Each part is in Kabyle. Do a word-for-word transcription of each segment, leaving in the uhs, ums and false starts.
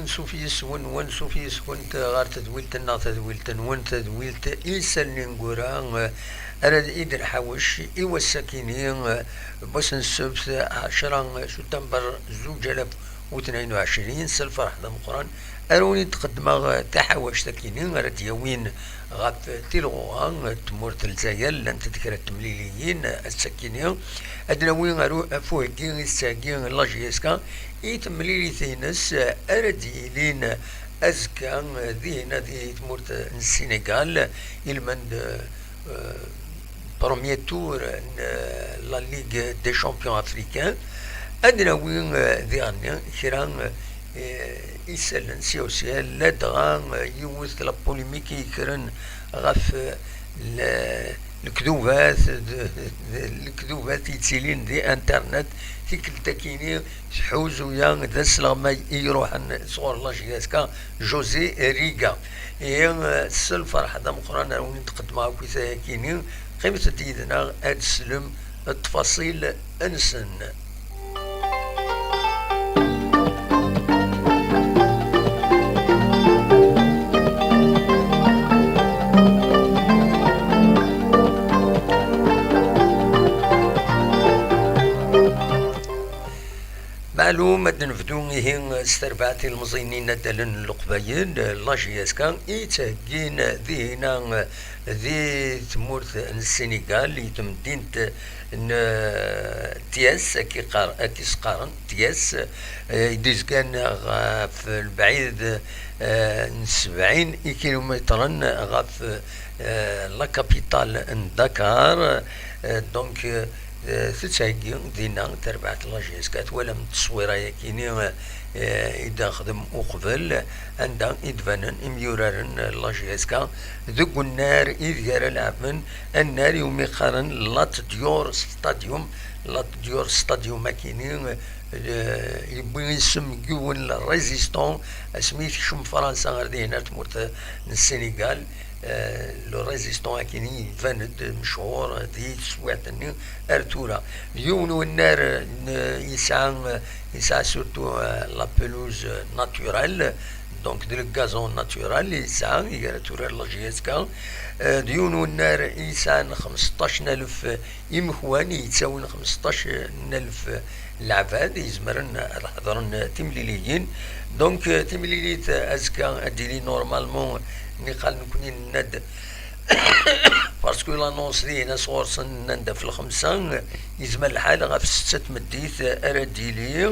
Ansuf yis-wen, wansuf yis-went ɣer tedwilt-nneɣ, tadwilt-nwen, tadwilt Isallen Ineggura, eh, ara d-, i d-nḥawec i wass-akini, eh, n wass n ssebt, ɛecra september zuǧ alaf u tnayen u ɛecrin, s lferḥ d ameqqran, ara wen-id-qeddmeɣ, eh, taḥawact-akini ara d-yawin ɣef tilɣuɣa n tmurt n Lezzayer. Llant-d kra n temliliyin ass-akini. Ad nawi ar u-, ɣef uheggi i tettheggi la J S K i temlilit-ines ara d-yilin azekka dihin di tmurt n Sénégal, ilmend, eh, premier tour n, eh, la Ligue des Champions Africains. Ad nawi, eh, diɣen kra, eh, isallen sya u sya, ladɣa, eh, yiwet la polémique i yekkren ɣef, eh, le-, lekdubat, d, d, lekdubat yettilin di internet, tikkelt-akini tḥuzuya d asleɣmay i iruḥen sɣur la J S K, José Riga. Ihi, s lferḥ d ameqqran ara wen-d-qeddmeɣ akk i tayakini, qqimet-d yid-neɣ ad teslem ttfaṣil-nsen. Meɛlum, ad d-nebdu ihi s terbaɛt ilemẓiyen n inaddalen n Leqbayel, la J S K, i ttheggin dihina di tmurt n Sénégal, i temdint n Thiès, akka i qqar-, akka i s-qqaren, Thiès, eh, i d-izgan ɣef lebɛid, eh, n sebɛin ikilumitren ɣef, eh, la capitale n Dakar. Eh, donc, eh, tettheggi dinna terbaɛt n la J S K. Twalam tteswira-yakini, eh, i d-nexdem uqbel, anda i d-banen imyuraren n la J S K deg unnar ideg ara leɛben, annar iwumi qqaren Lat Dior Stadium. Lat Dior Stadium akini, eh, yewwi isem n yiwen n résistant asmi tekcem Fransa ar dihin, ar tmurt n Sénégal. Eh, le résistant akini iban-d mechuṛ di teswiɛt-nni ar tura. Yiwen unnar, eh, yesɛa, yesɛa surtout, eh, la pelouse naturelle, donc d le gazon naturel yesɛa, i ara turar la J S K. Eh, d yiwen unnar yesɛan xmesṭac n alef imekwan, yettawin xmesṭac n alef leɛbad izemren ad ḥeḍren timliliyin. Donc, eh, timlilit, eh, azekka ad d-tili normalement, niqal nekni nenna-d, parce que l'annonce dihin sɣur-sen nnan-d ɣef lxemsa, yezmer lḥal ɣef ssetta n tmeddit ara d-yili.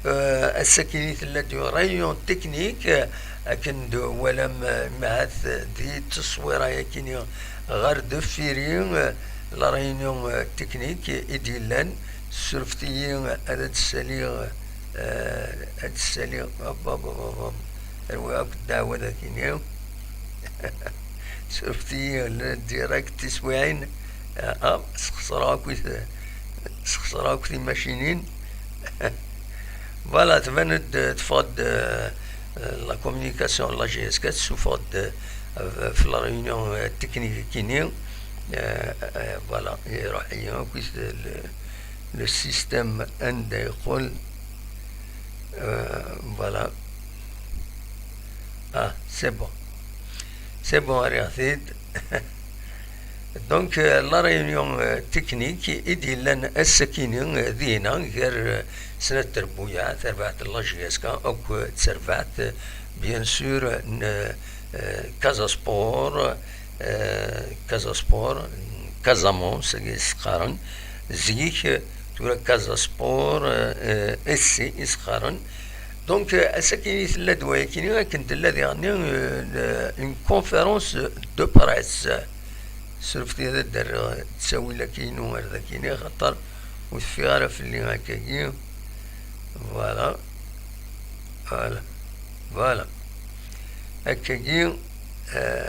Eh, ass-akini tella-d une réunion technique, eh, akken d-twalam, eh, ahat di tteswira-yakini ɣer deffir-i, eh, la réunion, eh, technique i d-yellan. Surfet-iyi ad d-ssaliɣ, eh, ad d-ssaliɣ, hop, hop, hop, hop, hop. Rwiɣ akk ddeɛwa dagini. Surfet-iyi, le direct tiswiɛin. Ah, ah, sxeṣreɣ akk i t-, sxeṣreɣ akk timacinin. Voilà, tban-d, teffeɣ-d, euh, la communication n la J S K, tessufeɣ-d, euh, f la réunion, euh, technique-agi-nni, euh, euh, voilà, iruḥ-iyi akk le, le système anda yeqqel, euh, voilà. Ah, c'est bon. C'est bon, rriɣ-t-id. Donc, euh, la réunion, euh, technique i d-yellan ass-akini, euh, dihina gar, euh, snat trebbuyaɛ, tarbaɛt n la J S K akked terbaɛt, euh, bien sûr, n, euh, Casa Sport, euh, Casa Sport, Casamance, i s-qqaren zik, euh, tura Casa Sport, euh, euh, S C i s-qqaren. Donc, euh, ass-akini tella-d wayakini, akken tella diɣenni, euh, une conférence de presse. Surfet-iyi ad d-rreɣ ttawil-agi-inu ar dagini, axaṭer ur teffiɣ ara fell-i akkagi. Voilà. Voilà. Voilà. Akkagi, euh,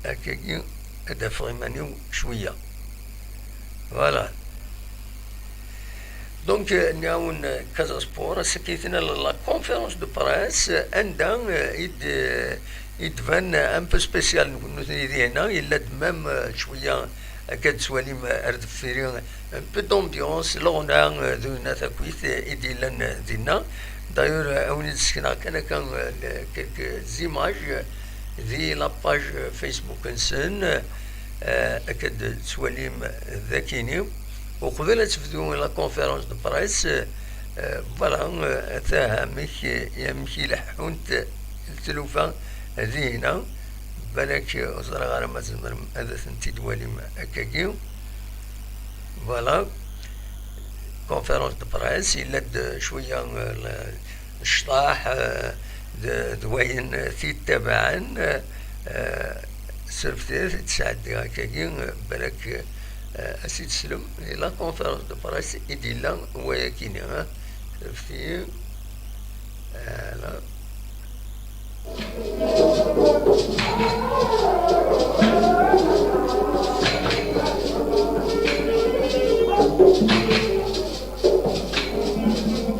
akkagi ad d-afeɣ iman-iw cwiya. Voilà. Donc, euh, nniɣ-awen, euh, Casa Sport, ass-agi tella la, la conférence de presse, euh, anda, euh, i d-, euh, i d-tban, euh, un peu spécial, nutni dihina, yella-d même, euh, cwiya, akka d-tettwalim, euh, ar deffir-i, un peu d'ambiance, leɣna, euh, d winna takit, euh, i d-yellan, euh, dinna. D'ailleurs, euh, a wen-d-sekneɣ kan akka, euh, quelques images, euh, di la page Facebook-nsen, euh, akken ad twalim dakini. Uqbel ad tebdu la conférence de presse, euh, voilà, euh, ata amek, amek i leḥḥunt tlufa dinna. Balak, ur ẓriɣ ara ma tzemrem ad tent-id-twalim akkagi. Voilà. Conférence de presse, yella-d cwiya, euh, le-, ccḍeḥ, euh, d, d wayen t-ittabaɛen, euh, surfet-it, ad t-sɛeddiɣ akkagi, euh, balak, euh, ad s-id-teslem i la conférence de presse i d-yella wayakini, hein. Surfet-iyi. Voilà.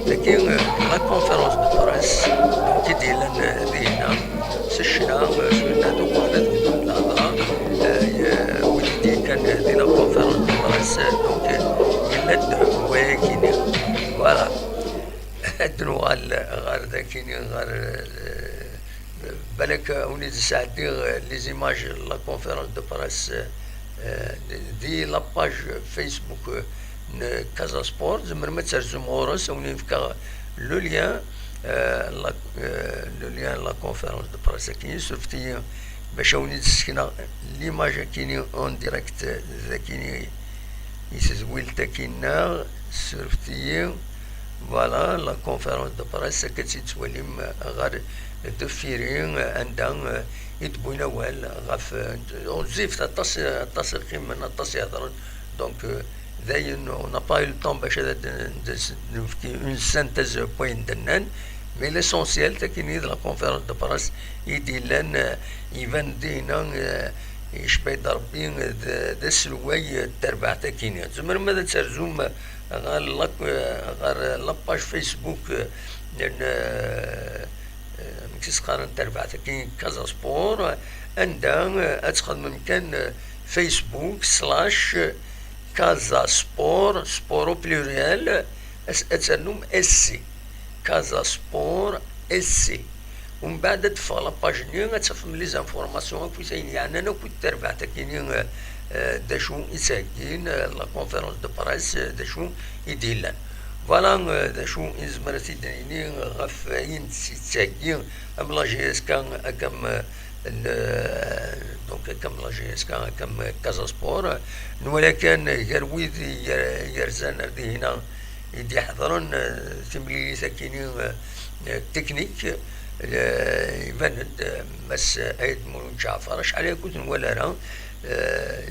Dagi, euh, la conférence de presse, donc, i d-yellan, euh, dinna, s ccna, euh, s unadu, uqbel ad bdun lehḍra, euh, y-, wid i d-yekkan, euh, di la conférence de presse, euh, donc, euh, yella-d wayakini. Voilà. Ad nuɣal ɣer dakini, ɣer, euh, balak, euh, win i d-sɛeddiɣ, euh, les images, la conférence de presse, euh, di la page Facebook, euh, n Casa Sport, tzemrem ad terzum ɣur-s, a wen-in-fkeɣ le lien, euh, la, euh, le lien, la conférence de presse akini, surfet-iyi bac a wen-id-ssekneɣ l'image akini en direct, euh, dakini i tedwilt akini-nneɣ, surfet-iyi. Voilà, la conférence de presse, akka tt-id-twalim, euh, ɣer deffir-i, euh, anda, euh, i d-wwin awal ɣef, euh, ɣezzifet aṭas, aṭas i qqimen, aṭas i hedren. Donc, euh, dayen, on n'a pas eu le temps bac ad d-, d-, d-nefk une synthèse n wayen d-nnan, mais l'essentiel, takini d la conférence de presse i d-yellan, euh, iban dinna, euh, yecba-d Rebbi, euh, d, d aselway, euh, n terbaɛt-akini. Tzemrem ad terzum, euh, ɣer la, euh, ɣer la page Facebook, euh, n, euh, euh, amek i s-qqaren terbaɛt-agi, Casa Sport, anda, euh, ad txedmem kan, euh, facebook slash Casa Sport, sport au pluriel, ad, ad ternum S C. Casa Sport S C. Umbeɛd ad teffeɣ la page-nni, ad tafem les informations akk ayen yeɛnan akk terbaɛt-agi-nni, euh, euh, d acu i ttheggin, euh, la conférence de presse, euh, d acu i d-yellan. Voilà, euh, d acu i nezmer ad t-id-nini ɣef ayen i d-tettheggi am la J S K, ak am, euh, le-, donc, ak am la J S K, ak am Casa Sport. Nwala kan gar wid i yer-, yerzan ar dihina i d-iḥeḍren, euh, timlilit-akini, euh, euh, technique, euh, iban-d, euh, Mass Ayt Mulud Ǧaɛfar, acḥal aya ur t-nwala ara, euh,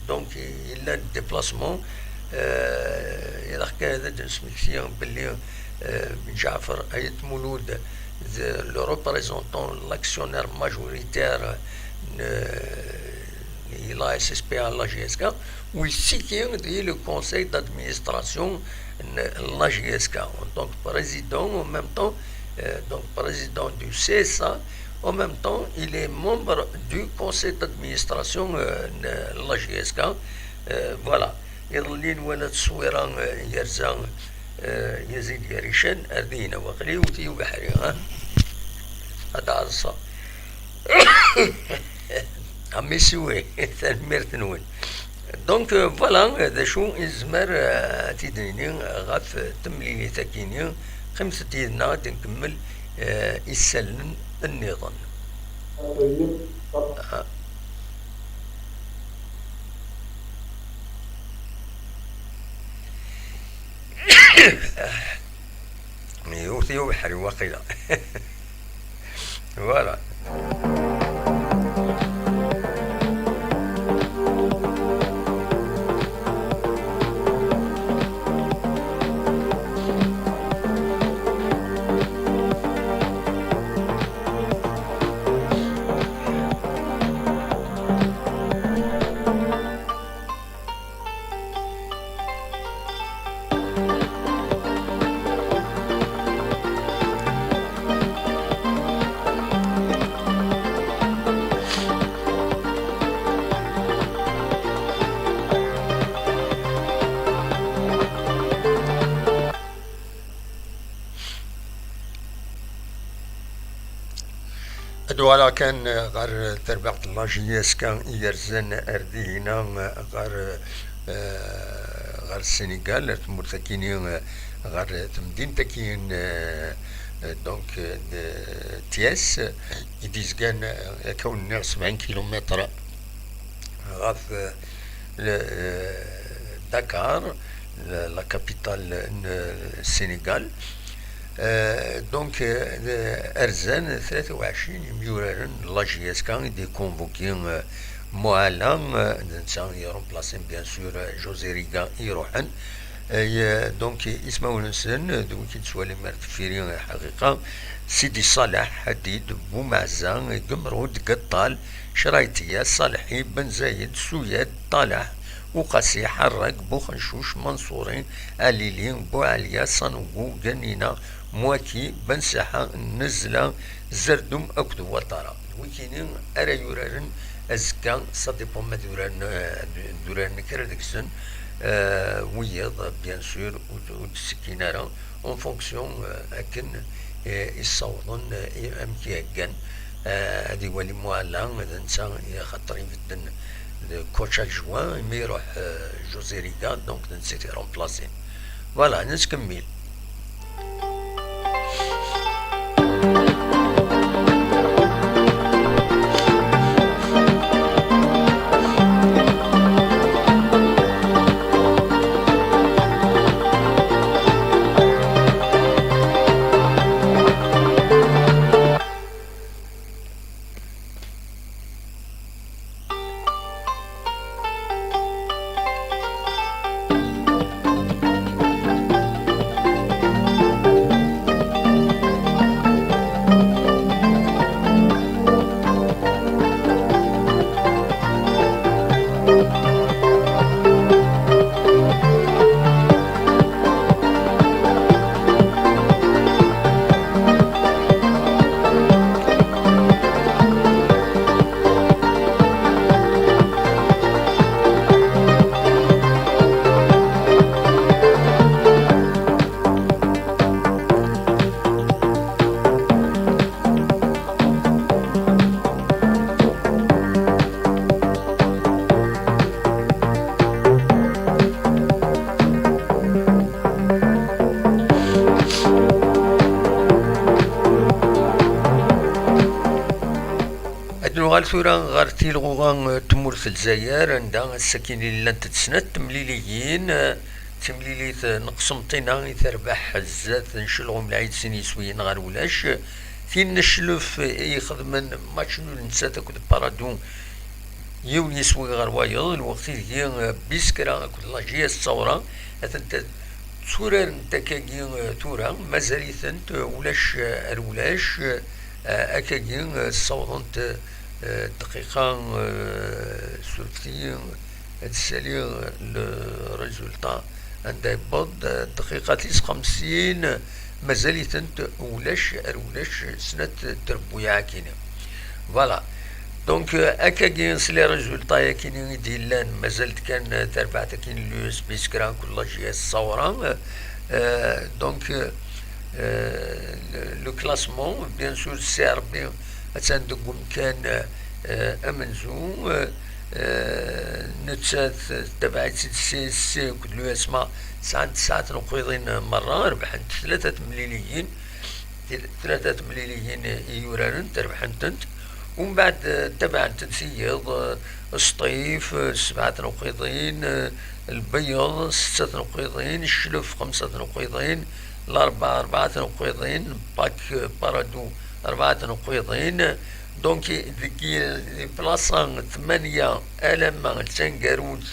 donc, yella déplacement, euh, ilaq kan ad d-nesmekti belli, euh, Ǧaɛfar Ayt Mulud, d le représentant, l'actionnaire majoritaire, euh, i la S S P A, la J S K, ou ici qui est le conseil d'administration, euh, la J S K, en tant que président, en même temps, euh, donc président du C S A, en même temps, il est membre du conseil d'administration, euh, de la J S K. Euh, voilà. Iḍelli nwala tteswira, euh, yerza, euh, Yazid Yarican, ar dihina waqli, iwet-iyi ubeḥri, ha? Ad ɛeḍseɣ. Amisiwi, tanemmirt-nwen. Donc, euh, voilà, euh, d acu i nezmer, euh, ad t-id-nini ɣef, euh, temlilit-akini. Qqimet-d yid-neɣ ad nkemmel, euh, isallen nniḍen. Ah. Yewwet-iyi ubeḥri waqila. Voilà. Ad uɣaleɣ kan ɣer terbaɛt n la J S K i yerzan ar dihina, ɣer, eh, ɣer Senegal, ar tmurt akini, eh, ɣer temdint akini, eh, eh, donc, eh, de Thiès, i d-izgan, eh, akka wen-nniɣ sebɛin kilumitr ɣef, eh, le, eh, Dakar, la, la capitale n Senegal. Eh, donc, eh, rzan tlata u ɛecrin imyuraren n la J S K i d-ikonvuki, eh, Moala, eh, d netta i remplasin, bien sûr, eh, José Riga i iruḥen. Eh, donc, ismawen-nsen, eh, d wigi i d-tettwalim ar deffir-i, eh, ḥaqiqa, Sidi Ṣaleḥ Ḥadid, Bumeɛza, Gemrud, Geṭṭal, Craytiya, Ṣaleḥi, Ben Zayed, Suyad, Ṭalaḥ, Uqasi, Ḥerrag, Buxencuc, Manṣuri, Ɛlili, Buɛalya, Sanugu, Ganina, Mwaki, Ben Saḥa, Nezla, Zerdum akked Watara. D wikini ara yuraren azekka, ça dépend ma d uraren, eh, d uraren kra deg-sen, eh, wiyiḍ, bien sûr, ur d-, ur d-ssekkin ara, en fonction, eh, akken, eh, i ssawḍen, eh, i, amek i heggan, eh, ad iwali Muɛella, d netta i axaṭer ibedden d coach adjoint, imi iruḥ, eh, José Riga, donc d netta i t-iremplasin. Voilà, nettkemmil. Ad nuɣal tura ɣer tilɣuɣa n tmurt n Lezzayer, anda ass-akin i llant d snat temliliyin, d timlilit n Qsenṭina i terbeḥ zdat n Celɣum Lɛid sin yiswiyen ɣer ulac, tin n Cclef i ixedmen match nul nettat akked Paradou yiwen yiswi ɣer wayeḍ, lweqt ideg, eh, Biskra akked la J S Ttawra atent-, tturarent akkagi, eh, tura, mazal-itent, eh, ulac, eh, ar ulac, eh, akkagi, eh, ssawḍent, eh, dqiqa, eh, surfet-iyi, ad ssaliɣ le résultat anda yewweḍ, eh, dqiqa tis xemsin, mazal-itent ulac ar ulac snat trebbuyaɛ akini. Voilà. Donc, euh, akkagi s les résultats yakini i d-yellan, mazal-d kan, euh, tarbaɛt akini n l'U S B Skra akked la J S Ssawra. Euh, donc, euh, euh, le, le classement, bien sûr, C R B attan deg umkan, euh, amenzu, euh, euh, nettat, euh, tabaɛit-id C S C akked l'U S M A, sɛant tesɛa tneqqiḍin merra, rebḥent tlata temliliyin, tlata temliliyin i yuraren, rebḥent-tent. Umbeɛd, eh, tabaɛent-tent tiyiḍ, eh, Sṭif, eh, sebɛa tneqqiḍin, eh, Lbeyyeḍ, setta tneqqiḍin, Cclef, xemsa tneqqiḍin, Larebɛa, rebɛa tneqqiḍin, Pak, eh, Paradu, rebɛa tneqqiḍin. Donc, deg i-, i plaṣa tmanya alamma d taneggarut,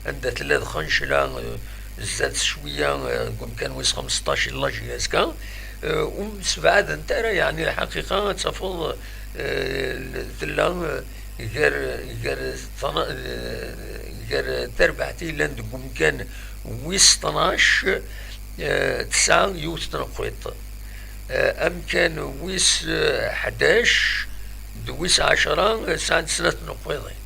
anda tella txencla, eh, zdat cwiya, eh, deg umkan wis xemseṭṭac i la J S K, eh, ur msebɛadent ara, yeɛni lḥaqiqa ad tafeḍ, eh, tella, eh, gar, gar tna-, eh, gar tarbaɛt i yellan deg umkan wis tnac, eh, tesɛa yiwet tneqqiḍt. Eh, amkan wis, eh, ḥdac d wis ɛecra, eh, sɛant snat tneqqiḍin.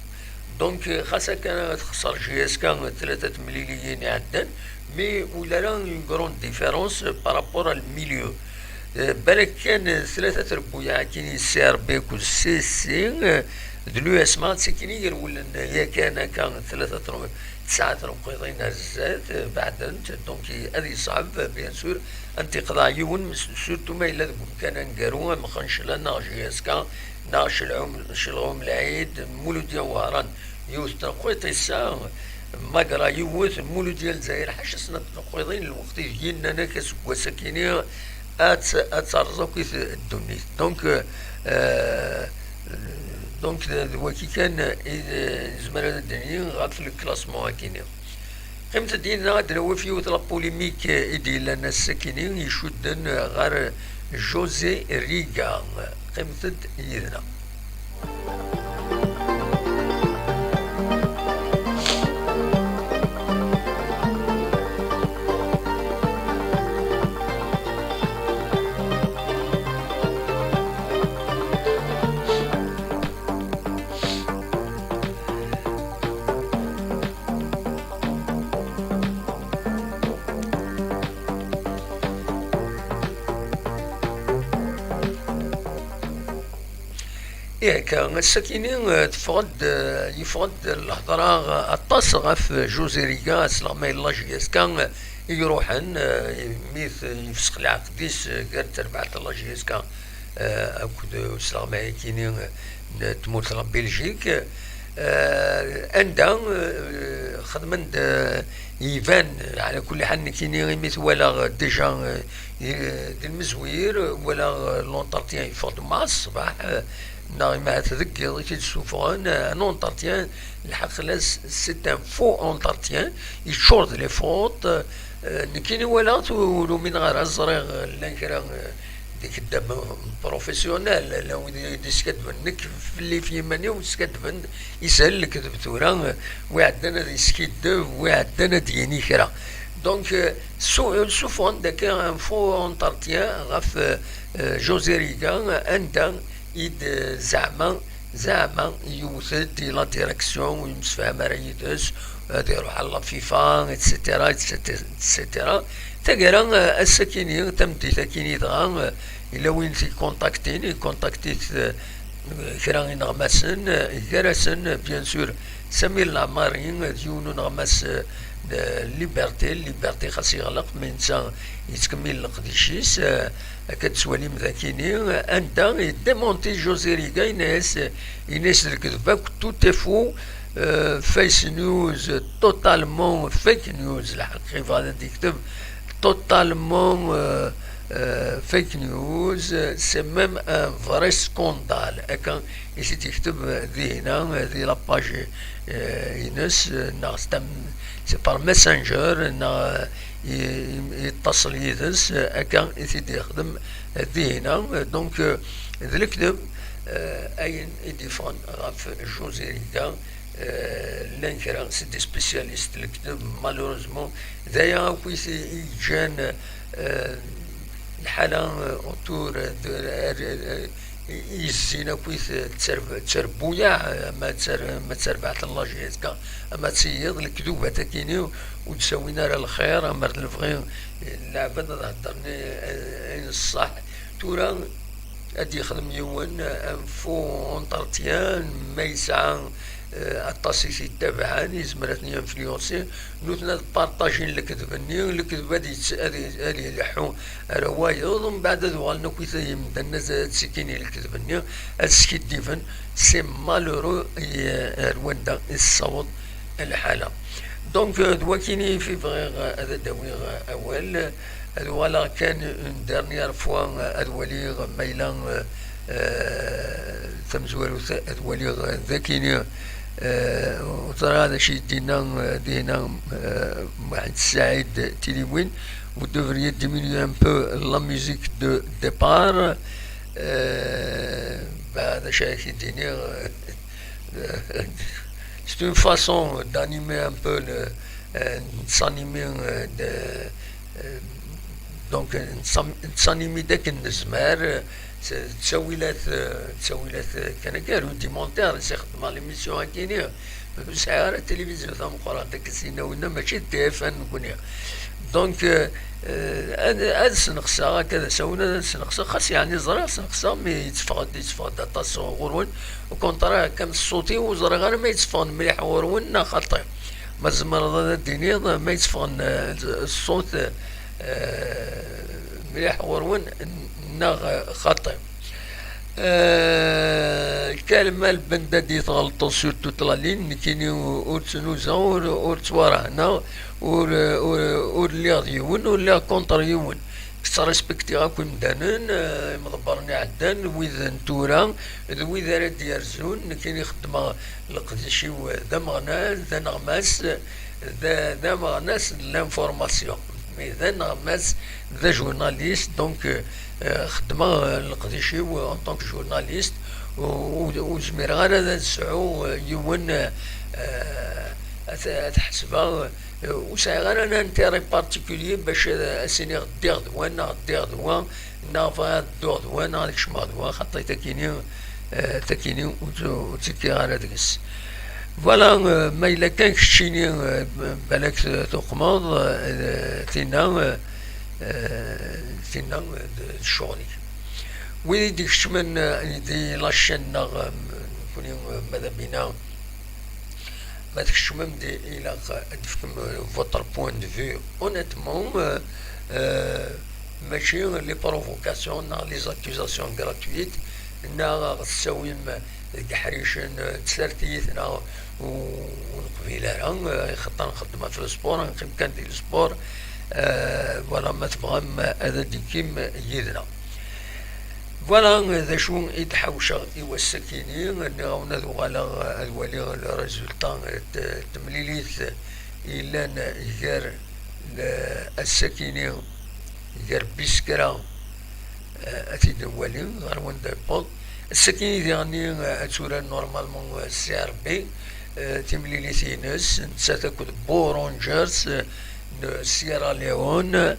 Donc, eh, xas akken texṣer J S K tlata temliliyin iɛeddan, mais ula ara une grande différence par rapport à le milieu. Eh, balak kan, eh, tlata trebbuyaɛ akkin i C R B akked C C, eh, d l'U S M A, d tikkin i irewlen, eh, yakan akka tlata tre-, tesɛa treqqiḍin ar zdat, eh, beɛdent, donc i-, ad yeṣɛeb, eh, bien sûr, ad n-t-iqḍeɛ yiwen, s-, surtout ma yella deg umkan aneggaru, am Xencla neɣ J S K, neɣ Celɛum, Celɣum Lɛid, Muludya Wehran, yiwet n treqqiḍt ass-a, Magra yiwet, Muludya Lezzayer, ḥaca snat n treqqiḍin, lweqt ideg i nnan-ak aseggas akkin-nni ad, ad terreẓ akk i t-, ddunit. Donc, euh, donc d, d waki kan i, eh, nezmer ad d-nini ɣef le classement akkin-nni. Qqimet-d yid-neɣ ad d-nawi ɣef yiwet la polémique i d-yellan ass-akkin-nni icudden ɣer José Riga. Qqimet-d yid-neɣ. Ih, akka, ass-akini, eh, teffeɣ-d, eh, yeffeɣ-d lehḍra, eh, aṭas ɣef José Riga, asleɣmay n la J S K, eh, i iruḥen, eh, mi t-, yefsex lɛeqd-is, eh, gar terbaɛt n la J S K, eh, akked usleɣmay-akini, eh, n tmurt n la Belgique, eh, anda, eh, xedmen-d, eh, iban, ɛla kulli ḥal, nekkini imi t-walaɣ, eh, déjà, eh, i-, d lmezwir, walaɣ, eh, l'entretien yeffeɣ-d ma ṣṣbeḥ, eh, neɣ imahat deg yiḍ i t-id-ssufɣen, eh, un entretien, lḥeqq la, c'est un faux entretien, yeččur d les fautes, eh, nekkini walaɣ-t, ur umineɣ ara, ẓriɣ, eh, llan kra, eh, d ikeddam professionnel, llan wid i d-iskadben, nekk fell-i f yiman-iw skaddben, ishel lekdeb tura, eh, wi ɛeddan ad iskiddeb, wi ɛeddan ad d-yini kra. Donc, euh, su-, ssufɣen-d akka un faux entretien ɣef, euh, euh, José Riga, anda i d-, zeɛma, zeɛma yewwet-d i la direction, ur yemsefham ara yid-s, ad iruḥ ɣer la FIFA, et cetera, et cetera, et cetera. Taggara, euh, ass-akini, tameddit-akini dɣa, euh, yella win t-ikontaktin, ikontaktit, euh, kra ineɣmasen, gar-asen, bien sûr, Samir Lamari, d yiwen uneɣmas, eh, n Liberté, Liberté xas yeɣleq, mais netta yettkemmil leqdic-is, eh, akka d-tettwalim dakini, anda yeddimonti José Riga, yenna-yas, yenna-yas lekdeb akk, tout est faux, euh, fake news, totalement fake news, lḥeqq yebɣa ad d-yekteb, totalement, euh, euh, fake news, c'est même un vrai scandale. Akka i t-id-yekteb dihina, di la page, euh, ines, euh, neɣ c'est un, c'est par Messenger, neɣ, euh, i, i, yettaṣel yid-s, euh, akka i t-id-yexdem dihina. Donc, euh, d lekdeb, euh, ayen i d-yeffɣen ɣef José Riga, euh, llan kra, c'est des spécialistes n lekdeb, malheureusement, d aya akk i t-, i yeǧǧan, euh, lḥala, euh, autour, euh, de, euh, euh, i yezzin akk i t-, tterb-, tterbuyaɛ, ama d tter-, ama d terbaɛt n la J S K, ama d tiyiḍ, lekdubat akini, ur d-ttawin ara lxir, ama d lebɣi n leɛbad ad heddren, euh, ayen ṣṣeḥ. Tura, ad yexdem yiwen un faux entretien, ma yesɛa, euh, aṭas i t-yettabaɛen, yezmer ad ten-influencer. Nutni ad partajin lekdeb-nni, lekdeb ad yett-, ad y-, ad ileḥḥu ar wayeḍ, mbeɛd ad uɣalen akk i t-, imdanen ad, ad ttikkin i lekdeb-nni, ad skiddiben. C'est malheureux, i, ar wanda i tessaweḍ lḥala. Donc, euh, d wakini i bɣiɣ, euh, ad d-awiɣ, euh, awal. Ad uɣaleɣ kan une dernière fois, euh, ad waliɣ ma yella, euh, euh, tamezwarut, ad waliɣ, euh, dakini, euh, ur ẓriɣ d acu i d-yenna, euh, dihina, euh, Mohamed Saïd Tiliwin, vous devriez diminuer un peu la musique de départ. Euh, bah, d acu ara k-id-iniɣ, euh, c'est une façon d'animer un peu le, euh, de s'animer, euh, de, euh, donc, euh, de s'am-, de s'animer d akken nezmer, euh, s-, ttawilat, euh, ttawilat, euh, kan akka, ur d-imonter, c'est xedmeɣ l'émission akini, Ur sɛiɣ ara tilivizyu tameqqrant akken s-yenna winna, mačči d T F un nekkni. Donc, euh, euh, ad, ad sneqseɣ, akka d asawen ad sneqseɣ, xas yeɛni ẓriɣ sneqseɣ, mi yetteffeɣ-d, yetteffeɣ-d aṭas ɣur-wen. Au contraire, akka am ṣṣut-iw ur ẓriɣ ara ma yetteffeɣ-d mliḥ ɣur-wen neɣ xaṭi. Ma tzemreḍ ad d-tiniḍ ma yetteffɣen, euh, ṣṣut, euh, mliḥ ɣur-wen neɣ xaṭi. Euh, Kalma Lbenda di tɣelṭeḍ sur toute la ligne, nekkini ur ttnuzaɣ, ur, ur ttwarahneɣ, ur, ur, ur lliɣ d yiwen, ur lliɣ contre yiwen. Ttrespektiɣ akk imdanen, euh, imḍebbren iɛeddan, wid n tura, d wid ara d-yerzun, nekkini xeddmeɣ leqdic-iw d ameɣnas, d aneɣmas, d, d ameɣnas n l'information. Mais d aneɣmas, d ajournaliste, donc, euh, xeddmeɣ, euh, leqdic-iw en tant que journaliste, u, u, ur zmireɣ ara ad sɛuɣ, euh, yiwen, euh, ad, ad ḥesbeɣ, euh, ur sɛiɣ ara un intérêt particulier bac ad, ad s-iniɣ ddiɣ d wa neɣ ddiɣ d wa, neɣ bɣiɣ ad dduɣ d wa neɣ ad kecmeɣ d wa, xaṭi takini, euh, takini ur tt-, ur ttekkiɣ ara deg-s. Voilà, euh, ma yella kan keččini, euh, balak t-, tuqmeḍ, euh, tinna, euh, euh, tinna, euh, d, d ccɣel-ik. Wid i d-ikecmen, euh, di la chaîne-nneɣ, euh, nekkni, euh, mada bina, ma tkecmem di, ilaq ad d-tefkem, euh, votre point de vue. Honnêtement, euh, euh, mačči les provocations neɣ les accusations gratuites, neɣ ad ɣ-tessawim deg iḥricen, euh, n tsertit, neɣ ur, ur neqbil ara, euh, ixaṭer nxeddem ɣef le sport, neqqim kan di le sport, euh, voilà, ma tebɣam ad d-tekim yid-neɣ. Voilà d acu i d-ḥawceɣ i wass-akini, nniɣ-awen ad uɣaleɣ ad waliɣ le résultat n t-, temlilit yellan gar le-, ass-akini, gar Biskra, eh, ad t-id-nwali ɣer wanda yewweḍ. Ass-akini diɣenni, eh, ad turar normalement, eh, C R B, eh, timlilit-ines, nettat akked Beau Rangers, eh, n Sierra Leone.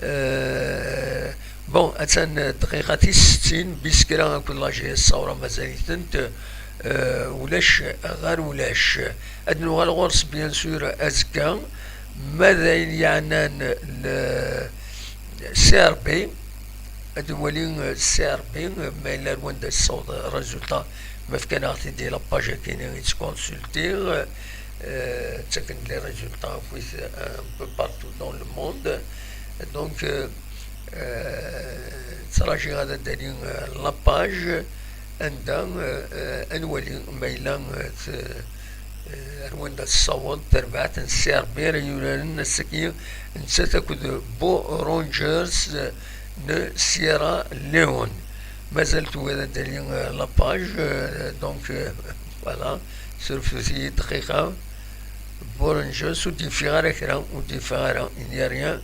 Euh, bon, attan dqiqa tis settin, Biskra akked la G S Saoura mazal-itent, euh, ulac ɣer ulac. Ad nuɣal ɣur-s, bien sûr, azekka. Ma d ayen yeɛnan le C R B, ad nwali, euh, C R B, euh, ma yella ar wanda tessaweḍ résultat, ma fkan-aɣ-t-id di la page-akini i ttkonsultiɣ, euh, ttaken-d les résultats akkit, euh, un peu partout dans le monde. Donc, euh, euh, ttṛajiɣ ad d-ali, euh, la page anda, euh, euh, ad nwali ma yella, euh, t-, euh, ar wanda tessaweḍ terbaɛt n C R B ara yuraren ass-agi, nettat akked Beau Rangers, euh, n Sierra Leone. Mazal tugiḍ ad d-tali, euh, la page, euh, donc, euh, voilà, surfet-iyi dqiqa. Beau Rangers ur d-yeffiɣ ara kra, ur d-yeffiɣ ara, il n'y a rien,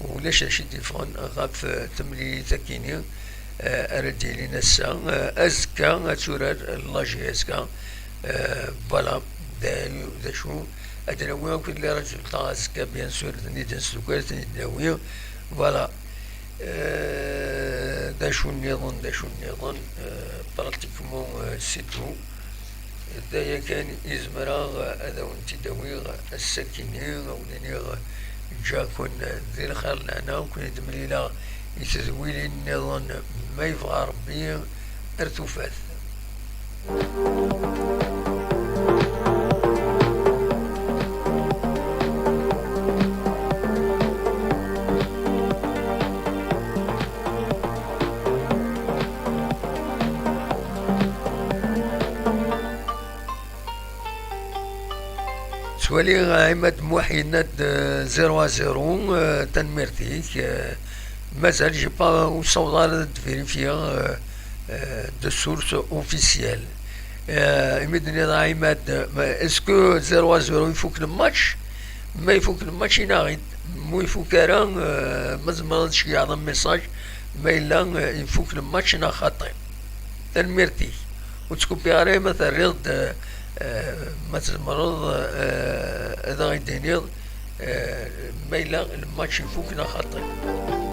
ulac acu i d-yeffɣen ɣef, euh, temlilit-akini, euh, ara d-yilin ass-a, euh, azekka ad turar la G S K, euh, voilà, d, d acu, ad d-nawi akk les résultats azekka, bien sûr, ad ten-id-nesdukel, ad ten-id-nawi, voilà. Euh, d acu nniḍen, d acu nniḍen, euh, pratiquement, euh, c'est tout. D aya kan i zemreɣ ad awen-t-id-awiɣ ass-akini, a wen-iniɣ ǧǧiɣ-ken di lxir lɛna, ur ken-id-mlileɣ i tedwilin nniḍen, ma yebɣa Rebbi, ar tufat. Ttwaliɣ Ɛimad Muḥ yenna-d, euh, zéro à zéro, euh, tanemmirt-ik, euh, mazal j'ai pas, ur ssawḍeɣ ara ad vérifier, euh, euh, de source officielle. Euh, imi d-tenniḍ a Ɛimad, ma, est-ce que zéro à zéro ifuk lmatch? Ma ifuk lmatch, inaɣ-id. Ma ifuk ara, euh, ma tzemreḍ ad tceggɛeḍ un message, ma yella, euh, ifuk lmatch neɣ xaṭi. Tanemmirt-ik. Ur ttkuppiɣ ara ma terriḍ-d, euh, ma tzemreḍ, euh, ad aɣ-id-tiniḍ, euh, ma yella lmatch ifuk neɣ xaṭi.